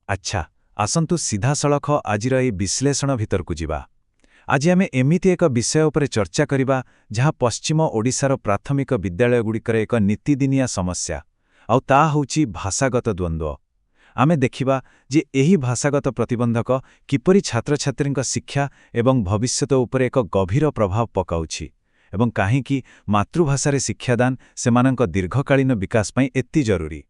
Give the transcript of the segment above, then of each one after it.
ଆଚ୍ଛା, ଆସନ୍ତୁ ସିଧାସଳଖ ଆଜିର ଏହି ବିଶ୍ଳେଷଣ ଭିତରକୁ ଯିବା। ଆଜି ଆମେ ଏମିତି ଏକ ବିଷୟ ଉପରେ ଚର୍ଚ୍ଚା କରିବା, ଯାହା ପଶ୍ଚିମ ଓଡ଼ିଶାର ପ୍ରାଥମିକ ବିଦ୍ୟାଳୟଗୁଡ଼ିକର ଏକ ନିତିଦିନିଆ ସମସ୍ୟା, ଆଉ ତାହା ହେଉଛି ଭାଷାଗତ ଦ୍ୱନ୍ଦ୍ୱ। ଆମେ ଦେଖିବା ଯେ ଏହି ଭାଷାଗତ ପ୍ରତିବନ୍ଧକ କିପରି ଛାତ୍ରଛାତ୍ରୀଙ୍କ ଶିକ୍ଷା ଏବଂ ଭବିଷ୍ୟତ ଉପରେ ଏକ ଗଭୀର ପ୍ରଭାବ ପକାଉଛି ଏବଂ କାହିଁକି ମାତୃଭାଷାରେ ଶିକ୍ଷାଦାନ ସେମାନଙ୍କ ଦୀର୍ଘକାଳୀନ ବିକାଶ ପାଇଁ ଏତେ ଜରୁରୀ।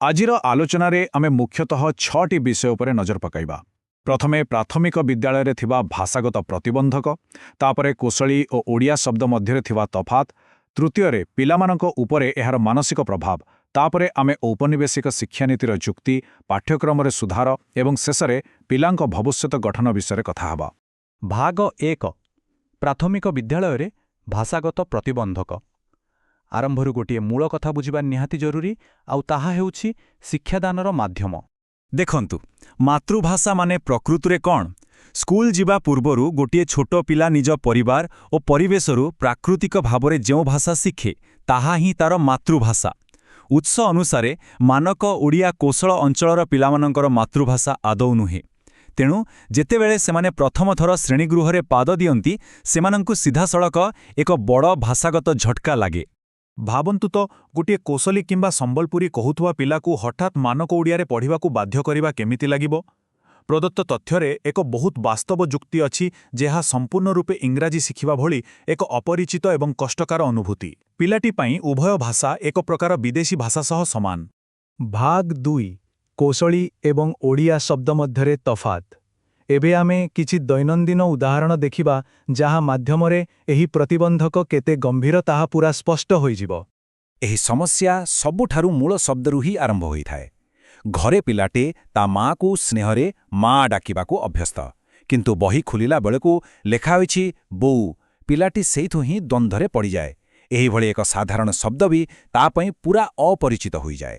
ଆଜିର ଆଲୋଚନାରେ ଆମେ ମୁଖ୍ୟତଃ ଛଅଟି ବିଷୟ ଉପରେ ନଜର ପକାଇବା। ପ୍ରଥମେ ପ୍ରାଥମିକ ବିଦ୍ୟାଳୟରେ ଥିବା ଭାଷାଗତ ପ୍ରତିବନ୍ଧକ, ତାପରେ କୋଶଳୀ ଓ ଓଡ଼ିଆ ଶବ୍ଦ ମଧ୍ୟରେ ଥିବା ତଫାତ୍, ତୃତୀୟରେ ପିଲାମାନଙ୍କ ଉପରେ ଏହାର ମାନସିକ ପ୍ରଭାବ, ତାପରେ ଆମେ ଔପନିବେଶିକ ଶିକ୍ଷାନୀତିର ଯୁକ୍ତି, ପାଠ୍ୟକ୍ରମରେ ସୁଧାର ଏବଂ ଶେଷରେ ପିଲାଙ୍କ ଭବିଷ୍ୟତ ଗଠନ ବିଷୟରେ କଥା ହେବା। ଭାଗ 1, ପ୍ରାଥମିକ ବିଦ୍ୟାଳୟରେ ଭାଷାଗତ ପ୍ରତିବନ୍ଧକ। ଆରମ୍ଭରୁ ଗୋଟିଏ ମୂଳ କଥା ବୁଝିବା ନିହାତି ଜରୁରୀ, ଆଉ ତାହା ହେଉଛି ଶିକ୍ଷାଦାନର ମାଧ୍ୟମ। ଦେଖନ୍ତୁ, ମାତୃଭାଷା ମାନେ ପ୍ରକୃତିରେ କ'ଣ? ସ୍କୁଲ ଯିବା ପୂର୍ବରୁ ଗୋଟିଏ ଛୋଟ ପିଲା ନିଜ ପରିବାର ଓ ପରିବେଶରୁ ପ୍ରାକୃତିକ ଭାବରେ ଯେଉଁ ଭାଷା ଶିଖେ, ତାହା ହିଁ ତାର ମାତୃଭାଷା। ଉତ୍ସ ଅନୁସାରେ ମାନକ ଓଡ଼ିଆ କୋଶଳ ଅଞ୍ଚଳର ପିଲାମାନଙ୍କର ମାତୃଭାଷା ଆଦୌ ନୁହେଁ। ତେଣୁ ଯେତେବେଳେ ସେମାନେ ପ୍ରଥମ ଥର ଶ୍ରେଣୀଗୃହରେ ପାଦ ଦିଅନ୍ତି, ସେମାନଙ୍କୁ ସିଧାସଳଖ ଏକ ବଡ଼ ଭାଷାଗତ ଝଟକା ଲାଗେ। ଭାବନ୍ତୁ ତ, ଗୋଟିଏ କୋଶଲୀ କିମ୍ବା ସମ୍ବଲପୁରୀ କହୁଥିବା ପିଲାକୁ ହଠାତ୍ ମାନକ ଓଡ଼ିଆରେ ପଢ଼ିବାକୁ ବାଧ୍ୟ କରିବା କେମିତି ଲାଗିବ? ପ୍ରଦତ୍ତ ତଥ୍ୟରେ ଏକ ବହୁତ ବାସ୍ତବ ଯୁକ୍ତି ଅଛି ଯେ ଏହା ସମ୍ପୂର୍ଣ୍ଣ ରୂପେ ଇଂରାଜୀ ଶିଖିବା ଭଳି ଏକ ଅପରିଚିତ ଏବଂ କଷ୍ଟକର ଅନୁଭୂତି। ପିଲାଟି ପାଇଁ ଉଭୟ ଭାଷା ଏକ ପ୍ରକାର ବିଦେଶୀ ଭାଷା ସହ ସମାନ। ଭାଗ 2, କୋଶଳୀ ଏବଂ ଓଡ଼ିଆ ଶବ୍ଦ ମଧ୍ୟରେ ତଫାତ୍। ଏବେ ଆମେ କିଛି ଦୈନନ୍ଦିନ ଉଦାହରଣ ଦେଖିବା, ଯାହା ମାଧ୍ୟମରେ ଏହି ପ୍ରତିବନ୍ଧକ କେତେ ଗମ୍ଭୀର ତାହା ପୂରା ସ୍ପଷ୍ଟ ହୋଇଯିବ। ଏହି ସମସ୍ୟା ସବୁଠାରୁ ମୂଳ ଶବ୍ଦରୁ ହିଁ ଆରମ୍ଭ ହୋଇଥାଏ। ଘରେ ପିଲାଟେ ତା ମାଆକୁ ସ୍ନେହରେ ମା ଡାକିବାକୁ ଅଭ୍ୟସ୍ତ, କିନ୍ତୁ ବହି ଖୋଲିଲା ବେଳକୁ ଲେଖା ହୋଇଛି ବୋଉ। ପିଲାଟି ସେଇଠୁ ହିଁ ଦ୍ୱନ୍ଦ୍ୱରେ ପଡ଼ିଯାଏ। ଏହିଭଳି ଏକ ସାଧାରଣ ଶବ୍ଦ ବି ତା ପାଇଁ ପୂରା ଅପରିଚିତ ହୋଇଯାଏ।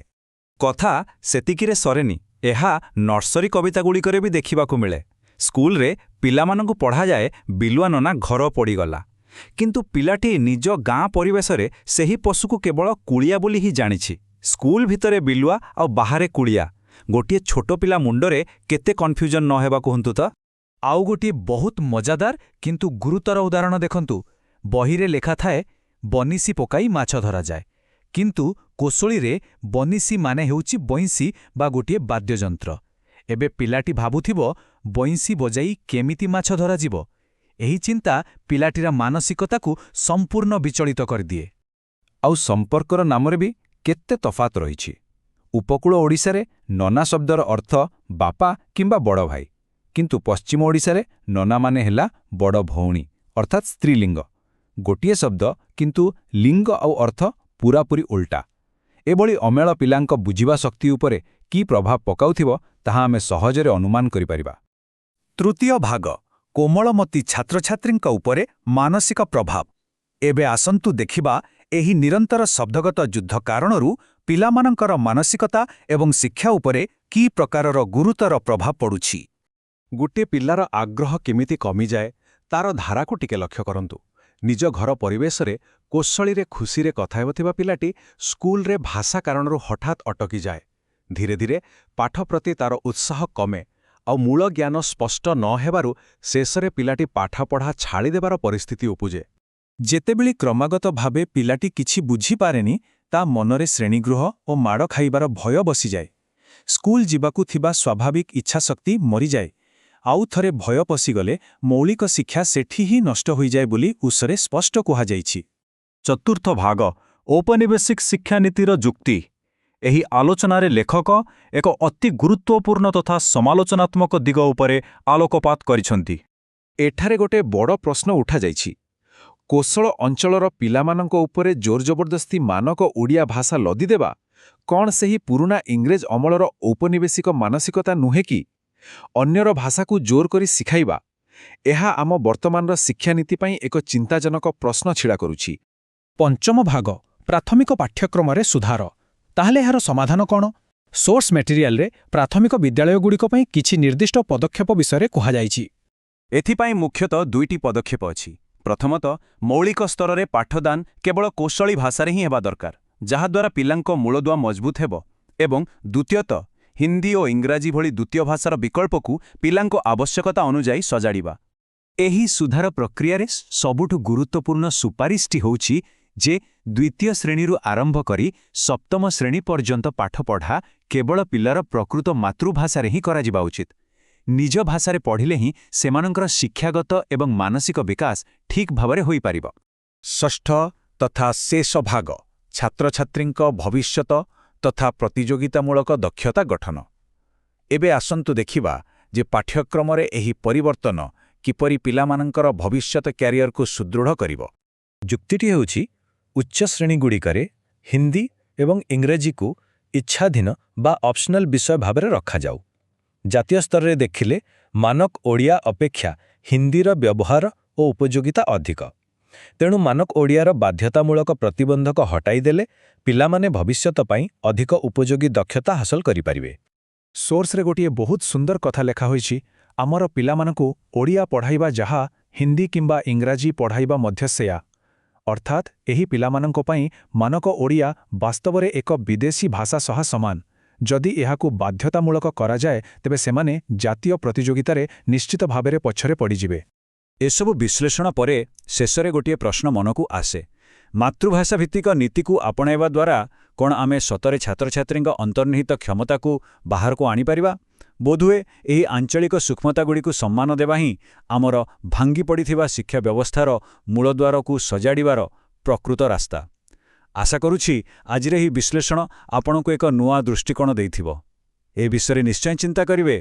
କଥା ସେତିକିରେ ସରେନି। ଏହା ନର୍ସରୀ କବିତାଗୁଡ଼ିକରେ ବି ଦେଖିବାକୁ ମିଳେ। ସ୍କୁଲରେ ପିଲାମାନଙ୍କୁ ପଢ଼ାଯାଏ, "ବିଲୁଆ ନନା ଘର ପୋଡ଼ିଗଲା"। କିନ୍ତୁ ପିଲାଟି ନିଜ ଗାଁ ପରିବେଶରେ ସେହି ପଶୁକୁ କେବଳ କୁଳିଆ ବୋଲି ହିଁ ଜାଣିଛି। ସ୍କୁଲ ଭିତରେ ବିଲୁଆ ଆଉ ବାହାରେ କୁଳିଆ। ଗୋଟିଏ ଛୋଟ ପିଲା ମୁଣ୍ଡରେ କେତେ କନଫ୍ୟୁଜନ ନ ହେବା, କୁହନ୍ତୁ ତ? ଆଉ ଗୋଟିଏ ବହୁତ ମଜାଦାର କିନ୍ତୁ ଗୁରୁତର ଉଦାହରଣ ଦେଖନ୍ତୁ। ବହିରେ ଲେଖାଥାଏ, "ବନିଶୀ ପକାଇ ମାଛ ଧରାଯାଏ"। କିନ୍ତୁ କୋଶଳୀରେ ବନିଶୀ ମାନେ ହେଉଛି ବଇଁଶୀ ବା ଗୋଟିଏ ବାଦ୍ୟଯନ୍ତ୍ର। ଏବେ ପିଲାଟି ଭାବୁଥିବ, ବଇଁଶୀ ବଜାଇ କେମିତି ମାଛ ଧରାଯିବ? ଏହି ଚିନ୍ତା ପିଲାଟିର ମାନସିକତାକୁ ସମ୍ପୂର୍ଣ୍ଣ ବିଚଳିତ କରିଦିଏ। ଆଉ ସମ୍ପର୍କର ନାମରେ ବି କେତେ ତଫାତ ରହିଛି। ଉପକୂଳ ଓଡ଼ିଶାରେ ନନା ଶବ୍ଦର ଅର୍ଥ ବାପା କିମ୍ବା ବଡ଼ ଭାଇ, କିନ୍ତୁ ପଶ୍ଚିମ ଓଡ଼ିଶାରେ ନନା ମାନେ ହେଲା ବଡ଼ ଭଉଣୀ, ଅର୍ଥାତ୍ ସ୍ତ୍ରୀଲିଙ୍ଗ। ଗୋଟିଏ ଶବ୍ଦ, କିନ୍ତୁ ଲିଙ୍ଗ ଆଉ ଅର୍ଥ ପୂରାପୂରି ଉଲ୍ଟା। ଏଭଳି ଅମେଳ ପିଲାଙ୍କ ବୁଝିବା ଶକ୍ତି ଉପରେ କି ପ୍ରଭାବ ପକାଉଥିବ, ତାହା ଆମେ ସହଜରେ ଅନୁମାନ କରିପାରିବା। ତୃତୀୟ ଭାଗ, କୋମଳମତି ଛାତ୍ରଛାତ୍ରୀଙ୍କ ଉପରେ ମାନସିକ ପ୍ରଭାବ। ଏବେ ଆସନ୍ତୁ ଦେଖିବା, ଏହି ନିରନ୍ତର ଶବ୍ଦଗତ ଯୁଦ୍ଧ କାରଣରୁ ପିଲାମାନଙ୍କର ମାନସିକତା ଏବଂ ଶିକ୍ଷା ଉପରେ କି ପ୍ରକାରର ଗୁରୁତର ପ୍ରଭାବ ପଡ଼ୁଛି। ଗୋଟିଏ ପିଲାର ଆଗ୍ରହ କେମିତି କମିଯାଏ, ତାର ଧାରାକୁ ଟିକେ ଲକ୍ଷ୍ୟ କରନ୍ତୁ। ନିଜ ଘର ପରିବେଶରେ କୋଶଳୀରେ ଖୁସିରେ କଥା ହେଉଥିବା ପିଲାଟି ସ୍କୁଲରେ ଭାଷା କାରଣରୁ ହଠାତ୍ ଅଟକିଯାଏ। ଧୀରେ ଧୀରେ ପାଠ ପ୍ରତି ତାର ଉତ୍ସାହ କମେ, ଆଉ ମୂଳ ଜ୍ଞାନ ସ୍ପଷ୍ଟ ନ ହେବାରୁ ଶେଷରେ ପିଲାଟି ପାଠପଢ଼ା ଛାଡ଼ିଦେବାର ପରିସ୍ଥିତି ଉପୁଜେ। ଯେତେବେଳେ କ୍ରମାଗତ ଭାବେ ପିଲାଟି କିଛି ବୁଝିପାରେନି, ତା ମନରେ ଶ୍ରେଣୀଗୃହ ଓ ମାଡ଼ ଖାଇବାର ଭୟ ବସିଯାଏ। ସ୍କୁଲ ଯିବାକୁ ଥିବା ସ୍ୱାଭାବିକ ଇଚ୍ଛାଶକ୍ତି ମରିଯାଏ। ଆଉ ଥରେ ଭୟ ପଶିଗଲେ ମୌଳିକ ଶିକ୍ଷା ସେଠି ହିଁ ନଷ୍ଟ ହୋଇଯାଏ ବୋଲି ଉତ୍ସରେ ସ୍ପଷ୍ଟ କୁହାଯାଇଛି। ଚତୁର୍ଥ ଭାଗ, ଔପନିବେଶିକ ଶିକ୍ଷାନୀତିର ଯୁକ୍ତି। ଏହି ଆଲୋଚନାରେ ଲେଖକ ଏକ ଅତି ଗୁରୁତ୍ୱପୂର୍ଣ୍ଣ ତଥା ସମାଲୋଚନାତ୍ମକ ଦିଗ ଉପରେ ଆଲୋକପାତ କରିଛନ୍ତି। ଏଠାରେ ଗୋଟେ ବଡ଼ ପ୍ରଶ୍ନ ଉଠାଯାଇଛି। କୋଶଳ ଅଞ୍ଚଳର ପିଲାମାନଙ୍କ ଉପରେ ଜୋର ଜବରଦସ୍ତି ମାନକ ଓଡ଼ିଆ ଭାଷା ଲଦିଦେବା କ'ଣ ସେହି ପୁରୁଣା ଇଂରେଜ ଅମଳର ଔପନିବେଶିକ ମାନସିକତା ନୁହେଁ କି? ଅନ୍ୟର ଭାଷାକୁ ଜୋର କରି ଶିଖାଇବା, ଏହା ଆମ ବର୍ତ୍ତମାନର ଶିକ୍ଷାନୀତି ପାଇଁ ଏକ ଚିନ୍ତାଜନକ ପ୍ରଶ୍ନ ଛିଡ଼ା କରୁଛି। ପଞ୍ଚମ ଭାଗ, ପ୍ରାଥମିକ ପାଠ୍ୟକ୍ରମରେ ସୁଧାର। ତାହେଲେ ଏହାର ସମାଧାନ କ'ଣ? ସୋର୍ସ ମେଟେରିଆଲରେ ପ୍ରାଥମିକ ବିଦ୍ୟାଳୟଗୁଡ଼ିକ ପାଇଁ କିଛି ନିର୍ଦ୍ଦିଷ୍ଟ ପଦକ୍ଷେପ ବିଷୟରେ କୁହାଯାଇଛି। ଏଥିପାଇଁ ମୁଖ୍ୟତଃ ଦୁଇଟି ପଦକ୍ଷେପ ଅଛି। ପ୍ରଥମତଃ, ମୌଳିକ ସ୍ତରରେ ପାଠଦାନ କେବଳ କୋଶଳୀ ଭାଷାରେ ହିଁ ହେବା ଦରକାର, ଯାହାଦ୍ୱାରା ପିଲାଙ୍କ ମୂଳଦୁଆ ମଜବୁତ ହେବ, ଏବଂ ଦ୍ୱିତୀୟତଃ, ହିନ୍ଦୀ ଓ ଇଂରାଜୀ ଭଳି ଦ୍ୱିତୀୟ ଭାଷାର ବିକଳ୍ପକୁ ପିଲାଙ୍କ ଆବଶ୍ୟକତା ଅନୁଯାୟୀ ସଜାଡ଼ିବା। ଏହି ସୁଧାର ପ୍ରକ୍ରିୟାରେ ସବୁଠୁ ଗୁରୁତ୍ୱପୂର୍ଣ୍ଣ ସୁପାରିଶଟି ହେଉଛି ଯେ ଦ୍ୱିତୀୟ ଶ୍ରେଣୀରୁ ଆରମ୍ଭ କରି ସପ୍ତମ ଶ୍ରେଣୀ ପର୍ଯ୍ୟନ୍ତ ପାଠପଢ଼ା କେବଳ ପିଲାର ପ୍ରକୃତ ମାତୃଭାଷାରେ ହିଁ କରାଯିବା ଉଚିତ। ନିଜ ଭାଷାରେ ପଢ଼ିଲେ ହିଁ ସେମାନଙ୍କର ଶିକ୍ଷାଗତ ଏବଂ ମାନସିକ ବିକାଶ ଠିକ୍ ଭାବରେ ହୋଇପାରିବ। ଷଷ୍ଠ ତଥା ଶେଷ ଭାଗ, ଛାତ୍ରଛାତ୍ରୀଙ୍କ ଭବିଷ୍ୟତ ତଥା ପ୍ରତିଯୋଗିତାମୂଳକ ଦକ୍ଷତା ଗଠନ। ଏବେ ଆସନ୍ତୁ ଦେଖିବା ଯେ ପାଠ୍ୟକ୍ରମରେ ଏହି ପରିବର୍ତ୍ତନ କିପରି ପିଲାମାନଙ୍କର ଭବିଷ୍ୟତ କ୍ୟାରିୟରକୁ ସୁଦୃଢ଼ କରିବ। ଯୁକ୍ତିଟି ହେଉଛି, ଉଚ୍ଚ ଶ୍ରେଣୀଗୁଡ଼ିକରେ ହିନ୍ଦୀ ଏବଂ ଇଂରାଜୀକୁ ଇଚ୍ଛାଧୀନ ବା ଅପସନାଲ ବିଷୟ ଭାବରେ ରଖାଯାଉ। ଜାତୀୟ ସ୍ତରରେ ଦେଖିଲେ ମାନକ ଓଡ଼ିଆ ଅପେକ୍ଷା ହିନ୍ଦୀର ବ୍ୟବହାର ଓ ଉପଯୋଗିତା ଅଧିକ। ତେଣୁ ମାନକ ଓଡ଼ିଆର ବାଧ୍ୟତାମୂଳକ ପ୍ରତିବନ୍ଧକ ହଟାଇଦେଲେ ପିଲାମାନେ ଭବିଷ୍ୟତ ପାଇଁ ଅଧିକ ଉପଯୋଗୀ ଦକ୍ଷତା ହାସଲ କରିପାରିବେ। ସୋର୍ସରେ ଗୋଟିଏ ବହୁତ ସୁନ୍ଦର କଥା ଲେଖାହୋଇଛି, ଆମର ପିଲାମାନଙ୍କୁ ଓଡ଼ିଆ ପଢ଼ାଇବା ଯାହା, ହିନ୍ଦୀ କିମ୍ବା ଇଂରାଜୀ ପଢ଼ାଇବା ମଧ୍ୟ ସେୟା। ଅର୍ଥାତ୍ ଏହି ପିଲାମାନଙ୍କ ପାଇଁ ମାନକ ଓଡ଼ିଆ ବାସ୍ତବରେ ଏକ ବିଦେଶୀ ଭାଷା ସହ ସମାନ। ଯଦି ଏହାକୁ ବାଧ୍ୟତାମୂଳକ କରାଯାଏ, ତେବେ ସେମାନେ ଜାତୀୟ ପ୍ରତିଯୋଗିତାରେ ନିଶ୍ଚିତ ଭାବରେ ପଛରେ ପଡ଼ିଯିବେ। ଏସବୁ ବିଶ୍ଳେଷଣ ପରେ ଶେଷରେ ଗୋଟିଏ ପ୍ରଶ୍ନ ମନକୁ ଆସେ। ମାତୃଭାଷାଭିତ୍ତିକ ନୀତିକୁ ଆପଣାଇବା ଦ୍ୱାରା କ'ଣ ଆମେ ସତରେ ଛାତ୍ରଛାତ୍ରୀଙ୍କ ଅନ୍ତର୍ନିହିତ କ୍ଷମତାକୁ ବାହାରକୁ ଆଣିପାରିବା? ବୋଧହୁଏ ଏହି ଆଞ୍ଚଳିକ ସୂକ୍ଷ୍ମତାଗୁଡ଼ିକୁ ସମ୍ମାନ ଦେବା ହିଁ ଆମର ଭାଙ୍ଗିପଡ଼ିଥିବା ଶିକ୍ଷା ବ୍ୟବସ୍ଥାର ମୂଳଦ୍ୱାରକୁ ସଜାଡ଼ିବାର ପ୍ରକୃତ ରାସ୍ତା। ଆଶା କରୁଛି ଆଜିର ଏହି ବିଶ୍ଳେଷଣ ଆପଣଙ୍କୁ ଏକ ନୂଆ ଦୃଷ୍ଟିକୋଣ ଦେଇଥିବ। ଏ ବିଷୟରେ ନିଶ୍ଚୟ ଚିନ୍ତା କରିବେ।